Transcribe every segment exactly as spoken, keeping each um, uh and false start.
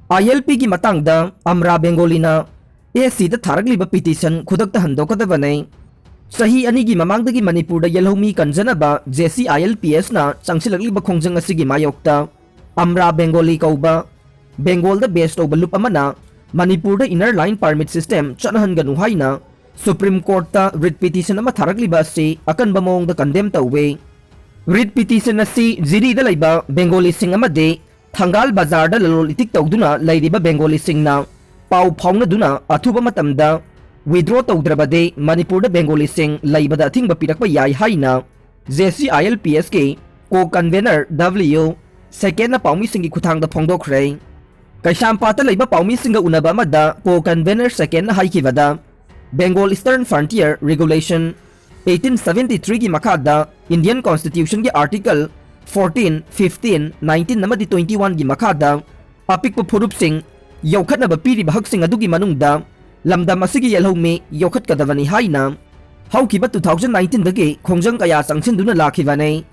ꯑꯥꯏ L ꯄꯤꯒꯤ ꯃꯇꯥꯡꯗ ꯑꯝꯔꯥ ꯕꯦꯡꯒꯣꯂꯤꯅ ꯑꯦꯁ ꯁꯤꯗ ꯊꯥꯔꯛꯂꯤꯕ ꯄꯤꯇꯤꯁꯟ ꯈꯨꯗꯛꯇ ꯍꯟꯗꯣꯛꯀꯗꯕꯅꯤ꯫ ꯆꯍꯤ ꯑꯅꯤꯒꯤ ꯃꯃꯥꯡꯗꯒꯤ ꯃꯅꯤꯄꯨꯔꯗ ꯌꯦꯜꯍꯧꯃꯤ ꯀꯟꯖꯅꯕ J C I L P ꯑꯦꯁꯅ ꯆꯪꯁꯤꯜꯂꯛꯂꯤꯕ ꯈꯣꯡꯖꯪ ꯑꯁꯤꯒꯤ ꯃꯥꯌꯣꯛꯇ ꯑꯝꯔꯥ ꯕꯦꯡꯒꯣꯂꯤ ꯀꯧꯕ ꯕꯦꯡꯒꯣꯜꯗ ꯕꯦꯁ ꯇꯧꯕ ꯂꯨꯞ ꯑꯃꯅ ꯃꯅꯤꯄꯨꯔꯗ ꯏꯅꯔ ꯂꯥꯏꯟ ꯄꯥꯔꯃꯤꯠ ꯁꯤꯁꯇꯦꯝ ꯆꯠꯅꯍꯟꯒꯅꯨ ꯍꯥꯏꯅ ꯁꯨꯄ꯭ꯔꯤꯝ ꯀꯣꯔꯠꯇ ꯔꯤꯠ ꯄꯤꯇꯤꯁꯟ ꯑꯃ ꯊꯥꯔꯛꯂꯤꯕ ꯑꯁꯤ ꯑꯀꯟꯕ ꯃꯑꯣꯡꯗ ꯀꯟꯗꯦꯝ ꯇꯧꯋꯤ꯫ ꯔꯤꯠ ꯄꯤꯇꯤꯁꯟ ꯑꯁꯤ ꯖꯤꯔꯤꯗ ꯂꯩꯕ ꯕꯦꯡꯒꯣꯂꯤꯁꯤꯡ ꯑꯃꯗꯤ ꯊꯪꯒꯥꯜ ꯕꯖꯥꯔꯗ ꯂꯂꯣꯜ ꯏꯇꯤꯛ ꯇꯧꯗꯨꯅ ꯂꯩꯔꯤꯕ ꯕꯦꯡꯒꯣꯂꯤꯁꯤꯡꯅ ꯄꯥꯎ ꯐꯥꯎꯅꯗꯨꯅ ꯑꯊꯨꯕ ꯃꯇꯝꯗ ꯋꯤꯗ꯭ꯔꯣ ꯇꯧꯗ꯭ꯔꯕꯗꯤ ꯃꯅꯤꯄꯨꯔꯗ ꯕꯦꯡꯒꯣꯂꯤꯁꯤꯡ ꯂꯩꯕꯗ ꯑꯊꯤꯡꯕ ꯄꯤꯔꯛꯄ ꯌꯥꯏ ꯍꯥꯏꯅ J C I L P ꯑꯦꯁꯀꯤ ꯀꯣ ꯀꯟꯚꯦꯅꯔ ꯗꯕ꯭ꯂꯤꯎ ꯁꯦꯀꯦꯟꯅ ꯄꯥꯎꯃꯤꯁꯤꯡꯒꯤ ꯈꯨꯠꯊꯥꯡꯗ ꯐꯣꯡꯗꯣꯛꯈ꯭ꯔꯦ꯫ ꯀꯩꯁꯥꯝꯄꯥꯠꯇ ꯂꯩꯕ ꯄꯥꯎꯃꯤꯁꯤꯡꯒ ꯎꯅꯕ ꯑꯃꯗ ꯀꯣ ꯀꯟꯚꯦꯅꯔ ꯁꯦꯀꯦꯟꯅ ꯍꯥꯏꯈꯤꯕꯗ, Bengal eastern frontier regulation eighteen seventy ꯊ꯭ꯔꯤꯒꯤ ꯃꯈꯥꯗ ꯏꯟꯗꯤꯌꯟ ꯀꯣꯟꯁꯇꯤꯇ꯭ꯌꯨꯁꯟꯒꯤ ꯑꯥꯔꯇꯤꯀꯜ ꯐꯣꯔꯇꯤꯟ, ꯐꯤꯐꯇꯤꯟ, ꯅꯥꯏꯟꯇꯤꯟ ꯑꯃꯗꯤ ꯇ꯭ꯋꯦꯟꯇꯤ ꯋꯥꯟꯒꯤ ꯃꯈꯥꯗ ꯑꯄꯤꯛꯄ ꯐꯨꯔꯨꯞꯁꯤꯡ ꯌꯣꯛꯈꯠꯅꯕ ꯄꯤꯔꯤꯕ ꯍꯛꯁꯤꯡ ꯑꯗꯨꯒꯤ ꯃꯅꯨꯡꯗ ꯂꯝꯗꯝ ꯑꯁꯤꯒꯤ ꯌꯦꯜꯍꯧꯃꯤ ꯌꯣꯛꯈꯠꯀꯗꯕꯅꯤ ꯍꯥꯏꯅ ꯍꯧꯈꯤꯕ ꯇꯨ ꯊꯥꯎꯖꯟ ꯅꯥꯏꯟꯇꯤꯟꯗꯒꯤ ꯈꯣꯡꯖꯪ ꯀꯌꯥ ꯆꯪꯁꯤꯟꯗꯨꯅ ꯂꯥꯛꯈꯤꯕꯅꯤ꯫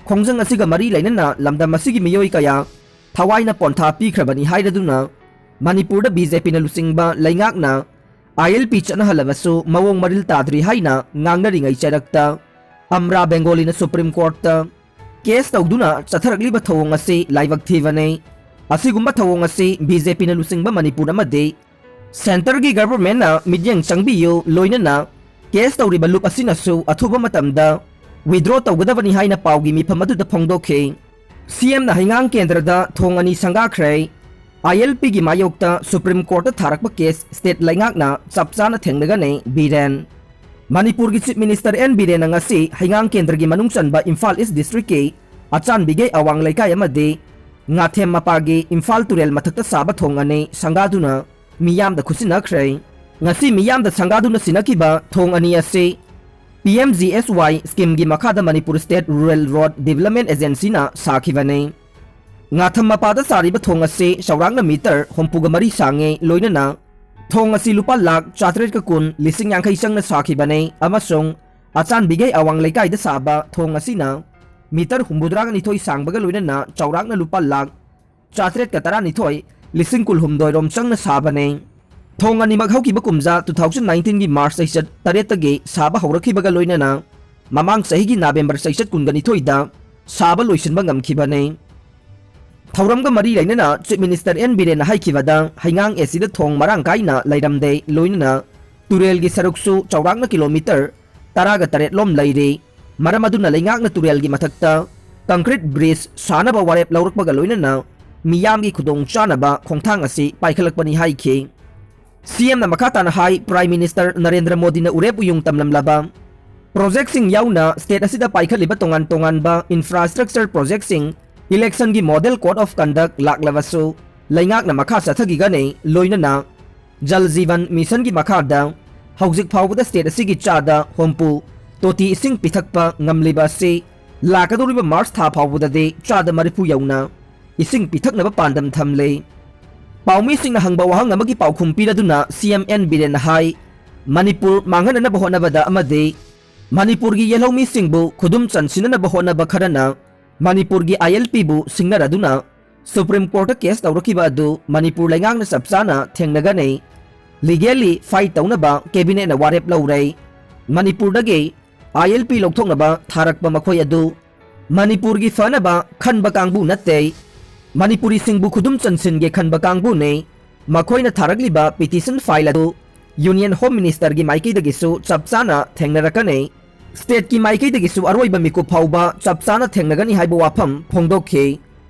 ꯈꯣꯡꯖꯪ ꯑꯁꯤꯒ ꯃꯔꯤ ꯂꯩꯅꯅ ꯂꯝꯗꯝ ꯑꯁꯤꯒꯤ ꯃꯤꯑꯣꯏ ꯀꯌꯥ ꯊꯋꯥꯏꯅ ꯄꯣꯟꯊꯥ ꯄꯤꯈ꯭ꯔꯕꯅꯤ ꯍꯥꯏꯔꯗꯨꯅ ꯃꯅꯤꯄꯨꯔꯗ ꯕꯤ ꯖꯦ ꯄꯤꯅ ꯂꯨꯆꯤꯡꯕ ꯂꯩꯉꯥꯛꯅ ꯑꯥꯏ ꯑꯦꯜ ꯄꯤ ꯆꯠꯅꯍꯜꯂꯕꯁꯨ ꯃꯑꯣꯡ ꯃꯔꯤꯜ ꯇꯥꯗ꯭ꯔꯤ ꯍꯥꯏꯅ ꯉꯥꯡꯅꯔꯤꯉꯩ ꯆꯩꯔꯛꯇ ꯑꯝꯔꯥ ꯕꯦꯡꯒꯣꯂꯤꯅ ꯁꯨꯄ꯭ꯔꯤꯝ ꯀꯣꯔꯠꯇ ꯀꯦꯁ ꯇꯧꯗꯨꯅ ꯆꯠꯊꯔꯛꯂꯤꯕ ꯊꯧꯑꯣꯡ ꯑꯁꯤ ꯂꯥꯏꯕꯛ ꯊꯤꯕꯅꯤ꯫ ꯑꯁꯤꯒꯨꯝꯕ ꯊꯧꯑꯣꯡ ꯑꯁꯤ ꯕꯤ ꯖꯦ ꯄꯤꯅ ꯂꯨꯆꯤꯡꯕ ꯃꯅꯤꯄꯨꯔ ꯑꯃꯗꯤ ꯁꯦꯟꯇꯔꯒꯤ ꯒꯚꯔꯟꯃꯦꯟꯠꯅ ꯃꯤꯠꯌꯦꯡ ꯆꯪꯕꯤꯌꯨ, ꯂꯣꯏꯅꯅ ꯀꯦꯁ ꯇꯧꯔꯤꯕ ꯂꯨꯞ ꯑꯁꯤꯅꯁꯨ ꯑꯊꯨꯕ ꯃꯇꯝꯗ ꯋꯤꯗ꯭ꯔꯣ ꯇꯧꯒꯗꯕꯅꯤ ꯍꯥꯏꯅ ꯄꯥꯎꯒꯤ ꯃꯤꯐꯝ ꯑꯗꯨꯗ ꯐꯣꯡꯗꯣꯛꯈꯤ꯫ ꯁꯤ ꯑꯦꯝꯅ ꯍꯩꯉꯥꯡ ꯀꯦꯟꯗ꯭ꯔꯗ ꯊꯣꯡ ꯑꯅꯤ ꯁꯪꯒꯥꯈ꯭ꯔꯦ꯫ ꯑꯥꯏ ꯑꯦꯜ ꯄꯤꯒꯤ ꯃꯥꯌꯣꯛꯇ ꯁꯨꯄ꯭ꯔꯤꯝ ꯀꯣꯔꯠꯇ ꯊꯥꯔꯛꯄ ꯀꯦꯁ ꯁ꯭ꯇꯦꯠ ꯂꯩꯉꯥꯛꯅ ꯆꯞ ꯆꯥꯅ ꯊꯦꯡꯅꯒꯅꯤ, ꯕꯤꯔꯦꯟ꯫ ꯃꯅꯤꯄꯨꯔꯒꯤ ꯆꯤꯐ ꯃꯤꯅꯤꯁꯇꯔ ꯑꯦꯟ ꯕꯤꯔꯦꯟꯅ ꯉꯁꯤ ꯍꯩꯉꯥꯡ ꯀꯦꯟꯗ꯭ꯔꯒꯤ ꯃꯅꯨꯡ ꯆꯟꯕ ꯏꯝꯐꯥꯜ ꯏꯁ ꯗꯤꯁꯇ꯭ꯔꯤꯛꯀꯤ ꯑꯆꯥꯟꯕꯤꯒꯩ ꯑꯋꯥꯡ ꯂꯩꯀꯥꯏ ꯑꯃꯗꯤ ꯉꯥꯊꯦꯝ ꯃꯄꯥꯒꯤ ꯏꯝꯐꯥꯜ ꯇꯨꯔꯦꯜ ꯃꯊꯛꯇ ꯁꯥꯕ ꯊꯣꯡ ꯑꯅꯤ ꯁꯪꯒꯥꯗꯨꯅ ꯃꯤꯌꯥꯝꯗ ꯈꯨꯠꯁꯤꯟꯅꯈ꯭ꯔꯦ꯫ ꯉꯁꯤ ꯃꯤꯌꯥꯝꯗ ꯁꯪꯒꯥꯗꯨꯅ ꯁꯤꯟꯅꯈꯤꯕ ꯊꯣꯡ ꯑꯅꯤ ꯑꯁꯤ ꯄꯤ ꯑꯦꯝ ꯖꯤ ꯑꯦꯁ ꯋꯥꯏ ꯁ꯭ꯀꯤꯝꯒꯤ ꯃꯈꯥꯗ ꯃꯅꯤꯄꯨꯔ ꯁ꯭ꯇꯦꯠ ꯔꯨꯔꯦꯜ ꯔꯣꯗ ꯗꯤꯕꯂꯞꯃꯦꯟꯠ ꯑꯦꯖꯦꯟꯁꯤꯅ ꯁꯥꯈꯤꯕꯅꯤ꯫ ꯉꯥꯊꯝ ꯃꯄꯥꯗ ꯁꯥꯔꯤꯕ ꯊꯣꯡ ꯑꯁꯤ ꯆꯥꯎꯔꯥꯛꯅ ꯃꯤꯇꯔ ꯍꯨꯝꯐꯨꯒ ꯃꯔꯤ ꯁꯥꯡꯉꯤ, ꯂꯣꯏꯅꯅ ꯊꯣꯡ ꯑꯁꯤ ꯂꯨꯄꯥ ꯂꯥꯈ ꯆꯥꯇ꯭ꯔꯦꯠꯀ ꯀꯨꯟ ꯂꯤꯁꯤꯡ ꯌꯥꯡꯈꯩ ꯆꯪꯅ ꯁꯥꯈꯤꯕꯅꯤ ꯑꯃꯁꯨꯡ ꯑꯆꯥꯟꯕꯤꯒꯩ ꯑꯋꯥꯡ ꯂꯩꯀꯥꯏꯗ ꯁꯥꯕ ꯊꯣꯡ ꯑꯁꯤꯅ ꯃꯤꯇꯔ ꯍꯨꯝꯐꯨꯇꯔꯥꯒ ꯅꯤꯊꯣꯏ ꯁꯥꯡꯕꯒ ꯂꯣꯏꯅꯅ ꯆꯥꯎꯔꯥꯛꯅ ꯂꯨꯄꯥ ꯂꯥꯈ ꯆꯥꯇ꯭ꯔꯦꯠꯀ ꯇꯔꯥꯅꯤꯊꯣꯏ ꯂꯤꯁꯤꯡ ꯀꯨꯟꯍꯨꯝꯗꯣꯏ ꯔꯣꯝ ꯆꯪꯅ ꯁꯥꯕꯅꯤ꯫ ꯊꯣꯡ ꯑꯅꯤꯃꯛ ꯍꯧꯈꯤꯕ ꯀꯨꯝꯖꯥ two thousand nineteen ꯒꯤ March ꯆꯩꯆꯠ ꯇꯔꯦꯠꯇꯒꯤ ꯁꯥꯕ ꯍꯧꯔꯛꯈꯤꯕꯒ ꯂꯣꯏꯅꯅ ꯃꯃꯥꯡ ꯆꯍꯤꯒꯤ November ꯆꯩꯆꯠ ꯀꯨꯟꯒꯅꯤꯊꯣꯏꯗ ꯁꯥꯕ ꯂꯣꯏꯁꯤꯟꯕ ꯉꯝꯈꯤꯕꯅꯤ꯫ ꯊꯧꯔꯝꯒ ꯃꯔꯤ ꯂꯩꯅꯅ Chief Minister N ꯕꯤꯔꯦꯟꯅ ꯍꯥꯏꯈꯤꯕꯗ, ꯍꯩꯉꯥꯡ ꯑꯁꯤꯗ ꯊꯣꯡ ꯃꯔꯥꯡ ꯀꯥꯏꯅ ꯂꯩꯔꯝꯗꯦ, ꯂꯣꯏꯅꯅ ꯇꯨꯔꯦꯜꯒꯤ ꯁꯔꯨꯛꯁꯨ ꯆꯥꯎꯔꯥꯛꯅ ꯀꯤꯂꯣꯃꯤꯇꯔ ꯇꯔꯥꯒ ꯇꯔꯦꯠ ꯂꯣꯝ ꯂꯩꯔꯤ꯫ ꯃꯔꯝ ꯑꯗꯨꯅ ꯂꯩꯉꯥꯛꯅ ꯇꯨꯔꯦꯜꯒꯤ ꯃꯊꯛꯇ concrete bridge ꯁꯥꯅꯕ ꯋꯥꯔꯦꯞ ꯂꯧꯔꯛꯄꯒ ꯂꯣꯏꯅꯅ ꯃꯤꯌꯥꯝꯒꯤ ꯈꯨꯗꯣꯡꯆꯥꯅꯕ ꯈꯣꯡꯊꯥꯡ ꯑꯁꯤ ꯄꯥꯏꯈꯠꯂꯛꯄꯅꯤ ꯍꯥꯏꯈꯤ꯫ C M ꯅ ꯃꯈꯥ ꯇꯥꯅ ꯍꯥꯏ, Prime Minister ꯅꯔꯦꯟꯗ꯭ꯔ ꯃꯣꯗꯤꯅ ꯎꯔꯦꯞ ꯎꯌꯨꯡ ꯇꯝꯂꯝꯂꯕ project ꯁꯤꯡ ꯌꯥꯎꯅ state ꯑꯁꯤꯗ ꯄꯥꯏꯈꯠꯂꯤꯕ ꯇꯣꯉꯥꯟ ꯇꯣꯉꯥꯟꯕ infrastructure project ꯁꯤꯡ election ꯒꯤ Model Code of Conduct ꯂꯥꯛꯂꯕꯁꯨ ꯂꯩꯉꯥꯛꯅ ꯃꯈꯥ ꯆꯠꯊꯈꯤꯒꯅꯤ, ꯂꯣꯏꯅꯅ Jal Jeevan Mission ꯒꯤ ꯃꯈꯥꯗ ꯍꯧꯖꯤꯛ ꯐꯥꯎꯕꯗ state ꯑꯁꯤꯒꯤ ꯆꯥꯗ ꯍꯨꯝꯐꯨ ꯇꯣꯇꯤ ꯏꯁꯤꯡ ꯄꯤꯊꯛꯄ ꯉꯝꯂꯤꯕ ꯑꯁꯤ ꯂꯥꯛꯀꯗꯧꯔꯤꯕ March ꯊꯥ ꯐꯥꯎꯕꯗꯗꯤ ꯆꯥꯗ ꯃꯔꯤꯐꯨ ꯌꯧꯅ ꯏꯁꯤꯡ ꯄꯤꯊꯛꯅꯕ ꯄꯥꯟꯗꯝ ꯊꯝꯂꯤ꯫ ꯄꯥꯎꯃꯤꯁꯤꯡꯅ ꯍꯪꯕ ꯋꯥꯍꯪ ꯑꯃꯒꯤ ꯄꯥꯎꯈꯨꯝ ꯄꯤꯔꯗꯨꯅ C M N ꯕꯤꯔꯦꯟꯅ ꯍꯥꯏ, ꯃꯅꯤꯄꯨꯔ ꯃꯥꯡꯍꯟꯅꯅꯕ ꯍꯣꯠꯅꯕꯗ ꯑꯃꯗꯤ ꯃꯅꯤꯄꯨꯔꯒꯤ ꯌꯦꯜꯍꯧꯃꯤꯁꯤꯡꯕꯨ ꯈꯨꯗꯨꯝ ꯆꯟꯁꯤꯟꯅꯅꯕ ꯍꯣꯠꯅꯕ ꯈꯔꯅ ꯃꯅꯤꯄꯨꯔꯒꯤ I L P ꯕꯨ ꯁꯤꯡꯅꯔꯗꯨꯅ Supreme Court ꯇ case ꯇꯧꯔꯛꯈꯤꯕ ꯑꯗꯨ ꯃꯅꯤꯄꯨꯔ ꯂꯩꯉꯥꯛꯅ ꯆꯞ ꯆꯥꯅ ꯊꯦꯡꯅꯒꯅꯤ꯫ Legally fight ꯇꯧꯅꯕ cabinet ꯅ ꯋꯥꯔꯦꯞ ꯂꯧꯔꯦ꯫ ꯃꯅꯤꯄꯨꯔꯗꯒꯤ I L P ꯂꯧꯊꯣꯛꯅꯕ ꯊꯥꯔꯛꯄ ꯃꯈꯣꯏ ꯑꯗꯨ ꯃꯅꯤꯄꯨꯔꯒꯤ ꯐꯅꯕ ꯈꯟꯕ ꯀꯥꯡꯕꯨ ꯅꯠꯇꯦ꯫ ꯃꯅꯤꯄꯨꯔꯤꯁꯤꯡꯕꯨ ꯈꯨꯗꯨꯝ ꯆꯟꯁꯤꯟꯒꯦ ꯈꯟꯕ ꯀꯥꯡꯕꯨꯅꯤ꯫ ꯃꯈꯣꯏꯅ ꯊꯥꯔꯛꯂꯤꯕ petition file ꯑꯗꯨ Union Home Minister ꯒꯤ ꯃꯥꯏꯀꯩꯗꯒꯤꯁꯨ ꯆꯞ ꯆꯥꯅ ꯊꯦꯡꯅꯔꯛꯀꯅꯤ꯫ State ꯀꯤ ꯃꯥꯏꯀꯩꯗꯒꯤꯁꯨ ꯑꯔꯣꯏꯕ ꯃꯤꯀꯨꯞ ꯐꯥꯎꯕ ꯆꯞ ꯆꯥꯅ ꯊꯦꯡꯅꯒꯅꯤ ꯍꯥꯏꯕ ꯋꯥꯐꯝ ꯐꯣꯡꯗꯣꯛꯈꯤ꯫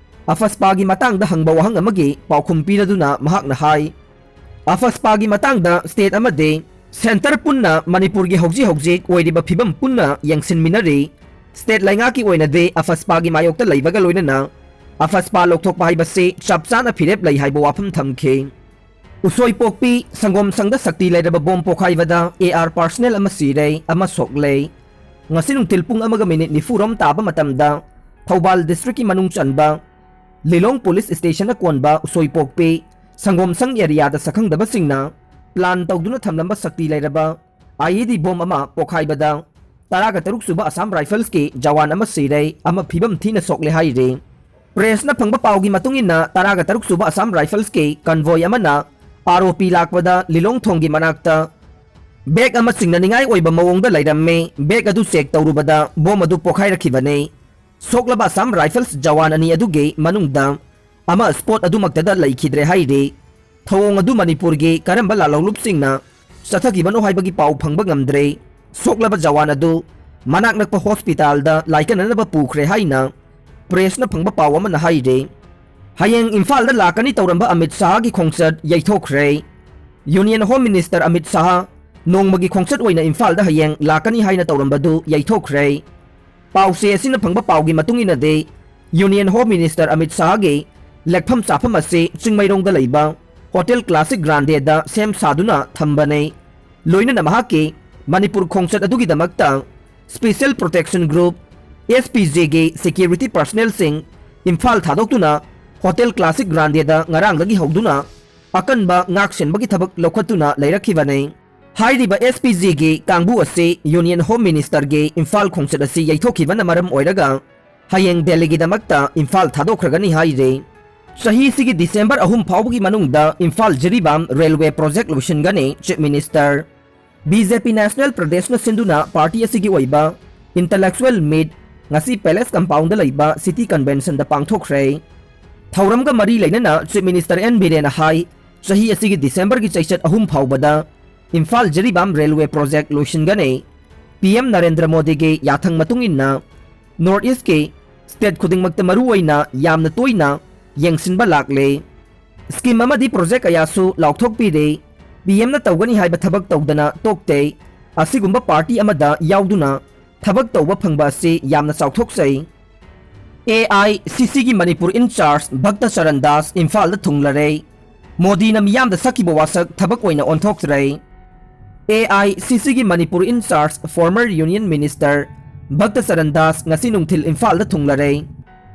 AFSPA ꯒꯤ ꯃꯇꯥꯡꯗ ꯍꯪꯕ ꯋꯥꯍꯪ ꯑꯃꯒꯤ ꯄꯥꯎꯈꯨꯝ ꯄꯤꯔꯗꯨꯅ ꯃꯍꯥꯛꯅ ꯍꯥꯏ, AFSPA ꯒꯤ ꯃꯇꯥꯡꯗ state ꯑꯃꯗꯤ centre ꯄꯨꯟꯅ ꯃꯅꯤꯄꯨꯔꯒꯤ ꯍꯧꯖꯤꯛ ꯍꯧꯖꯤꯛ ꯑꯣꯏꯔꯤꯕ ꯐꯤꯕꯝ ꯄꯨꯟꯅ ꯌꯦꯡꯁꯤꯟꯃꯤꯟꯅꯔꯤ꯫ State ꯂꯩꯉꯥꯛꯀꯤ ꯑꯣꯏꯅꯗꯤ AFSPA ꯒꯤ ꯃꯥꯌꯣꯛꯇ ꯂꯩꯕꯒ ꯂꯣꯏꯅꯅ AFSPA ꯂꯧꯊꯣꯛꯄ ꯍꯥꯏꯕꯁꯤ ꯆꯞ ꯆꯥꯅ ꯐꯤꯔꯦꯞ ꯂꯩ ꯍꯥꯏꯕ ꯋꯥꯐꯝ ꯊꯝꯈꯤ꯫ ꯎꯁꯣꯏꯄꯣꯛꯄꯤ ꯁꯪꯒꯣꯝ ꯁꯪꯗ ꯁꯛꯇꯤ ꯂꯩꯔꯕ ꯕꯣꯝ ꯄꯣꯈꯥꯏꯕꯗ A R personnel ꯑꯃ ꯁꯤꯔꯦ, ꯑꯃ ꯁꯣꯛꯂꯦ꯫ ꯉꯁꯤ ꯅꯨꯡꯊꯤꯜ ꯄꯨꯡ ꯑꯃꯒ minute ꯅꯤꯐꯨ ꯔꯣꯝ ꯇꯥꯕ ꯃꯇꯝꯗ ꯊꯧꯕꯥꯜ district ꯀꯤ ꯃꯅꯨꯡ ꯆꯟꯕ ꯂꯤꯂꯣꯡ police station ꯅ ꯀꯣꯟꯕ ꯎꯁꯣꯏꯄꯣꯛꯄꯤ ꯁꯪꯒꯣꯝ ꯁꯪ area ꯗ ꯁꯛꯈꯪꯗꯕꯁꯤꯡꯅ plan ꯇꯧꯗꯨꯅ ꯊꯝꯂꯝꯕ ꯁꯛꯇꯤ ꯂꯩꯔꯕ I E D ꯕꯣꯝ ꯑꯃ ꯄꯣꯈꯥꯏꯕꯗ ꯇꯔꯥꯒ ꯇꯔꯨꯛ ꯁꯨꯕ Assam Rifles ꯀꯤ ꯖꯋꯥꯟ ꯑꯃ ꯁꯤꯔꯦ, ꯑꯃ ꯐꯤꯕꯝ ꯊꯤꯅ ꯁꯣꯛꯂꯦ ꯍꯥꯏꯔꯤ꯫ ꯄ꯭ꯔꯦꯁꯅ ꯐꯪꯕ ꯄꯥꯎꯒꯤ ꯃꯇꯨꯡ ꯏꯟꯅ, ꯇꯔꯥꯒ ꯇꯔꯨꯛ ꯁꯨꯕ ꯑꯁꯥꯝ ꯔꯥꯏꯐꯜꯁꯀꯤ ꯀꯟꯚꯣꯏ ꯑꯃꯅ ꯑꯥꯔ ꯑꯣ ꯄꯤ ꯂꯥꯛꯄꯗ ꯂꯤꯂꯣꯡ ꯊꯣꯡꯒꯤ ꯃꯅꯥꯛꯇ ꯕꯦꯒ ꯑꯃ ꯆꯤꯡꯅꯅꯤꯡꯉꯥꯏ ꯑꯣꯏꯕ ꯃꯑꯣꯡꯗ ꯂꯩꯔꯝꯃꯤ꯫ ꯕꯦꯒ ꯑꯗꯨ ꯆꯦꯛ ꯇꯧꯔꯨꯕꯗ ꯕꯣꯝ ꯑꯗꯨ ꯄꯣꯈꯥꯏꯔꯛꯈꯤꯕꯅꯤ꯫ ꯁꯣꯛꯂꯕ ꯑꯁꯥꯝ ꯔꯥꯏꯐꯜꯁ ꯖꯋꯥꯟ ꯑꯅꯤ ꯑꯗꯨꯒꯤ ꯃꯅꯨꯡꯗ ꯑꯃ ꯁ꯭ꯄꯣꯠ ꯑꯗꯨꯃꯛꯇꯗ ꯂꯩꯈꯤꯗ꯭ꯔꯦ ꯍꯥꯏꯔꯤ꯫ ꯊꯧꯑꯣꯡ ꯑꯗꯨ ꯃꯅꯤꯄꯨꯔꯒꯤ ꯀꯔꯝꯕ ꯂꯥꯜꯍꯧꯂꯨꯞꯁꯤꯡꯅ ꯆꯠꯊꯈꯤꯕꯅꯣ ꯍꯥꯏꯕꯒꯤ ꯄꯥꯎ ꯐꯪꯕ ꯉꯝꯗ꯭ꯔꯦ꯫ ꯁꯣꯛꯂꯕ ꯖꯋꯥꯟ ꯑꯗꯨ ꯃꯅꯥꯛ ꯅꯛꯄ ꯍꯣꯁꯄꯤꯇꯥꯜꯗ ꯂꯥꯏꯀꯠꯅꯅꯕ ꯄꯨꯈ꯭ꯔꯦ ꯍꯥꯏꯅ ꯄ꯭ꯔꯦꯁꯅ ꯐꯪꯕ ꯄꯥꯎ ꯑꯃꯅ ꯍꯥꯏꯔꯤ꯫ ꯍꯌꯦꯡ ꯏꯝꯐꯥꯜꯗ ꯂꯥꯛꯀꯅꯤ ꯇꯧꯔꯝꯕ ꯑꯃꯤꯠ ꯁꯥꯍꯒꯤ ꯈꯣꯡꯆꯠ ꯌꯩꯊꯣꯛꯈ꯭ꯔꯦ꯫ Union home minister Amit Shah ꯅꯣꯡꯃꯒꯤ ꯈꯣꯡꯆꯠ ꯑꯣꯏꯅ ꯏꯝꯐꯥꯜꯗ ꯍꯌꯦꯡ ꯂꯥꯛꯀꯅꯤ ꯍꯥꯏꯅ ꯇꯧꯔꯝꯕꯗꯨ ꯌꯩꯊꯣꯛꯈ꯭ꯔꯦ꯫ ꯄꯥꯎꯆꯦ ꯑꯁꯤꯅ ꯐꯪꯕ ꯄꯥꯎꯒꯤ ꯃꯇꯨꯡ ꯏꯟꯅꯗꯤ, ꯌꯨꯅꯤꯌꯟ ꯍꯣꯝ ꯃꯤꯅꯤꯁꯇꯔ ꯑꯃꯤꯠ ꯁꯥꯍꯒꯤ ꯂꯦꯛꯐꯝ ꯆꯥꯐꯝ ꯑꯁꯤ ꯆꯤꯡꯃꯩꯔꯣꯡꯗ ꯂꯩꯕ ꯍꯣꯇꯦꯜ ꯀ꯭ꯂꯥꯁꯤꯛ ꯒ꯭ꯔꯥꯟꯗꯦꯗ ꯁꯦꯝ ꯁꯥꯗꯨꯅ ꯊꯝꯕꯅꯤ꯫ ꯂꯣꯏꯅꯅ ꯃꯍꯥꯛꯀꯤ ꯃꯅꯤꯄꯨꯔ ꯈꯣꯡꯆꯠ ꯑꯗꯨꯒꯤꯗꯃꯛꯇ special protection group, S P ꯖꯦꯒꯤ ꯁꯦꯀ꯭ꯌꯨꯔꯤꯇꯤ ꯄꯔꯁꯅꯦꯜꯁꯤꯡ ꯏꯝꯐꯥꯜ ꯊꯥꯗꯣꯛꯇꯨꯅ ꯍꯣꯇꯦꯜ ꯀ꯭ꯂꯥꯁꯤꯛ ꯒ꯭ꯔꯥꯟꯗꯦꯗ ꯉꯔꯥꯡꯗꯒꯤ ꯍꯧꯗꯨꯅ ꯑꯀꯟꯕ ꯉꯥꯛꯁꯦꯟꯕꯒꯤ ꯊꯕꯛ ꯂꯧꯈꯠꯇꯨꯅ ꯂꯩꯔꯛꯈꯤꯕꯅꯤ꯫ ꯍꯥꯏꯔꯤꯕ ꯑꯦꯁ ꯄꯤ ꯖꯦꯒꯤ ꯀꯥꯡꯕꯨ ꯑꯁꯤ ꯌꯨꯅꯤꯌꯟ ꯍꯣꯝ ꯃꯤꯅꯤꯁꯇꯔꯒꯤ ꯏꯝꯐꯥꯜ ꯈꯣꯡꯆꯠ ꯑꯁꯤ ꯌꯩꯊꯣꯛꯈꯤꯕꯅ ꯃꯔꯝ ꯑꯣꯏꯔꯒ ꯍꯌꯦꯡ ꯗꯦꯜꯂꯤꯒꯤꯗꯃꯛꯇ ꯏꯝꯐꯥꯜ ꯊꯥꯗꯣꯛꯈ꯭ꯔꯒꯅꯤ ꯍꯥꯏꯔꯤ꯫ ꯆꯍꯤꯁꯤꯒꯤ ꯗꯤꯁꯦꯝꯕꯔ ꯑꯍꯨꯝ ꯐꯥꯎꯕꯒꯤ ꯃꯅꯨꯡꯗ ꯏꯝꯐꯥꯜ ꯖꯤꯔꯤꯕꯥꯝ ꯔꯦꯜꯋꯦ ꯄ꯭ꯔꯣꯖꯦꯛ ꯂꯣꯏꯁꯤꯟꯒꯅꯤ, chief minister. B J P national ꯄ꯭ꯔꯗꯦꯁꯅ ꯁꯤꯟꯗꯨꯅ ꯄꯥꯔꯇꯤ ꯑꯁꯤꯒꯤ ꯑꯣꯏꯕ ꯏꯟꯇꯂꯦꯛꯆꯨꯑꯦꯜ ꯃꯤꯠ ꯉꯁꯤ ꯄꯦꯂꯦꯁ ꯀꯝꯄꯥꯎꯟꯗ ꯂꯩꯕ ꯁꯤꯇꯤ ꯀꯟꯚꯦꯟꯁꯟꯗ ꯄꯥꯡꯊꯣꯛꯈ꯭ꯔꯦ꯫ ꯊꯧꯔꯝꯒ ꯃꯔꯤ ꯂꯩꯅꯅ ꯆꯤꯐ ꯃꯤꯅꯤꯁꯇꯔ ꯑꯦꯟ ꯕꯤꯔꯦꯟꯅ ꯍꯥꯏ, ꯆꯍꯤ ꯑꯁꯤꯒꯤ ꯗꯤꯁꯦꯝꯕꯔꯒꯤ ꯆꯩꯆꯠ ꯑꯍꯨꯝ ꯐꯥꯎꯕꯗ ꯏꯝꯐꯥꯜ ꯖꯤꯔꯤꯕꯥꯝ ꯔꯦꯜꯋꯦ ꯄ꯭ꯔꯣꯖꯦꯛ ꯂꯣꯏꯁꯤꯟꯒꯅꯤ꯫ ꯄꯤ ꯑꯦꯝ ꯅꯔꯦꯟꯗ꯭ꯔ ꯃꯣꯗꯤꯒꯤ ꯌꯥꯊꯪ ꯃꯇꯨꯡ ꯏꯟꯅ ꯅꯣꯔꯠ ꯏꯁꯀꯤ ꯁ꯭ꯇꯦꯠ ꯈꯨꯗꯤꯡꯃꯛꯇ ꯃꯔꯨꯑꯣꯏꯅ ꯌꯥꯝꯅ ꯇꯣꯏꯅ ꯌꯦꯡꯁꯤꯟꯕ ꯂꯥꯛꯂꯦ꯫ ꯁ꯭ꯀꯤꯝ ꯑꯃꯗꯤ ꯄ꯭ꯔꯣꯖꯦꯛ ꯀꯌꯥꯁꯨ ꯂꯥꯎꯊꯣꯛꯄꯤꯔꯦ꯫ ꯄꯤ ꯑꯦꯝꯅ ꯇꯧꯒꯅꯤ ꯍꯥꯏꯕ ꯊꯕꯛ ꯇꯧꯗꯅ ꯇꯣꯛꯇꯦ꯫ ꯑꯁꯤꯒꯨꯝꯕ ꯄꯥꯔꯇꯤ ꯑꯃꯗ ꯌꯥꯎꯗꯨꯅ ꯊꯕꯛ ꯇꯧꯕ ꯐꯪꯕ ꯑꯁꯤ ꯌꯥꯝꯅ ꯆꯥꯎꯊꯣꯛꯆꯩ꯫ ꯑꯦ ꯑꯥꯏ ꯁꯤ ꯁꯤꯒꯤ ꯃꯅꯤꯄꯨꯔ ꯏꯟꯆꯥꯔꯖ ꯚꯛꯇ ꯆꯔꯟ ꯗꯥꯁ ꯏꯝꯐꯥꯜꯗ ꯊꯨꯡꯂꯔꯦ꯫ ꯃꯣꯗꯤꯅ ꯃꯤꯌꯥꯝꯗ ꯁꯛꯈꯤꯕ ꯋꯥꯁꯛ ꯊꯕꯛ ꯑꯣꯏꯅ ꯑꯣꯟꯊꯣꯛꯇ꯭ꯔꯦ꯫ ꯑꯦ ꯑꯥꯏ ꯁꯤ ꯁꯤꯒꯤ Manipur in charge former union minister Bhakta Charan Das ꯉꯁꯤ ꯅꯨꯡꯊꯤꯜ ꯏꯝꯐꯥꯜꯗ ꯊꯨꯡꯂꯔꯦ꯫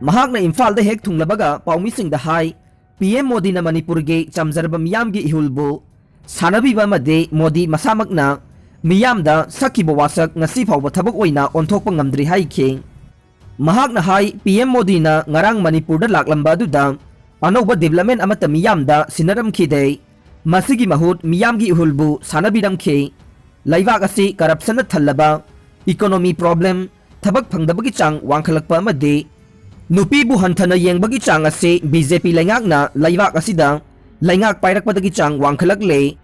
ꯃꯍꯥꯛꯅ ꯏꯝꯐꯥꯜꯗ ꯍꯦꯛ ꯊꯨꯡꯂꯕꯒ ꯄꯥꯎꯃꯤꯁꯤꯡꯗ ꯍꯥꯏ, ꯄꯤ ꯑꯦꯝ ꯃꯣꯗꯤꯅ ꯃꯅꯤꯄꯨꯔꯒꯤ ꯆꯝꯖꯔꯕ ꯃꯤꯌꯥꯝꯒꯤ ꯏꯍꯨꯜꯕꯨ ꯁꯥꯟꯅꯕꯤꯕ ꯑꯃꯗꯤ ꯃꯣꯗꯤ ꯃꯁꯥꯃꯛꯅ ꯃꯤꯌꯥꯝꯗ ꯁꯛꯈꯤꯕ ꯋꯥꯁꯛ ꯉꯁꯤ ꯐꯥꯎꯕ ꯊꯕꯛ ꯑꯣꯏꯅ ꯑꯣꯟꯊꯣꯛꯄ ꯉꯝꯗ꯭ꯔꯤ ꯍꯥꯏꯈꯤ꯫ ꯃꯍꯥꯛꯅ ꯍꯥꯏ, ꯄꯤ ꯑꯦꯝ ꯃꯣꯗꯤꯅ ꯉꯔꯥꯡ ꯃꯅꯤꯄꯨꯔꯗ ꯂꯥꯛꯂꯝꯕ ꯑꯗꯨꯗ ꯑꯅꯧꯕ development ꯑꯃꯠꯇ ꯃꯤꯌꯥꯝꯗ ꯁꯤꯟꯅꯔꯝꯈꯤꯗꯦ꯫ ꯃꯁꯤꯒꯤ ꯃꯍꯨꯠ ꯃꯤꯌꯥꯝꯒꯤ ꯏꯍꯨꯜꯕꯨ ꯁꯥꯟꯅꯕꯤꯔꯝꯈꯤ꯫ ꯂꯩꯕꯥꯛ ꯑꯁꯤ corruptionꯅ ꯊꯜꯂꯕ, economy problem, ꯊꯕꯛ ꯐꯪꯗꯕꯒꯤ ꯆꯥꯡ ꯋꯥꯡꯈꯠꯂꯛꯄ ꯑꯃꯗꯤ ꯅꯨꯄꯤꯕꯨ ꯍꯟꯊꯅ ꯌꯦꯡꯕꯒꯤ ꯆꯥꯡ ꯑꯁꯤ ꯕꯤ ꯖꯦ ꯄꯤ ꯂꯩꯉꯥꯛꯅ ꯂꯩꯕꯥꯛ ꯑꯁꯤꯗ ꯂꯩꯉꯥꯛ ꯄꯥꯏꯔꯛꯄꯗꯒꯤ ꯆꯥꯡ ꯋꯥꯡꯈꯠꯂꯛꯂꯦ꯫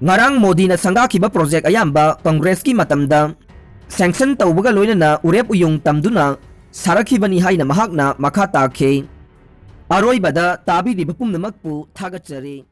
ꯉꯔꯥꯡ ꯃꯣꯗꯤꯅ ꯁꯪꯒꯥꯈꯤꯕ project ꯑꯌꯥꯝꯕ ꯀꯪꯒ꯭ꯔꯦꯁꯀꯤ ꯃꯇꯝꯗ sanction ꯇꯧꯕꯒ ꯂꯣꯏꯅꯅ ꯎꯔꯦꯞ ꯎꯌꯨꯡ ꯇꯝꯗꯨꯅ ꯁꯥꯔꯛꯈꯤꯕꯅꯤ ꯍꯥꯏꯅ ꯃꯍꯥꯛꯅ ꯃꯈꯥ ꯇꯥꯈꯤ꯫ ꯑꯔꯣꯏꯕꯗ ꯇꯥꯕꯤꯔꯤꯕ ꯄꯨꯝꯅꯃꯛꯄꯨ ꯊꯥꯒꯠꯆꯔꯤ꯫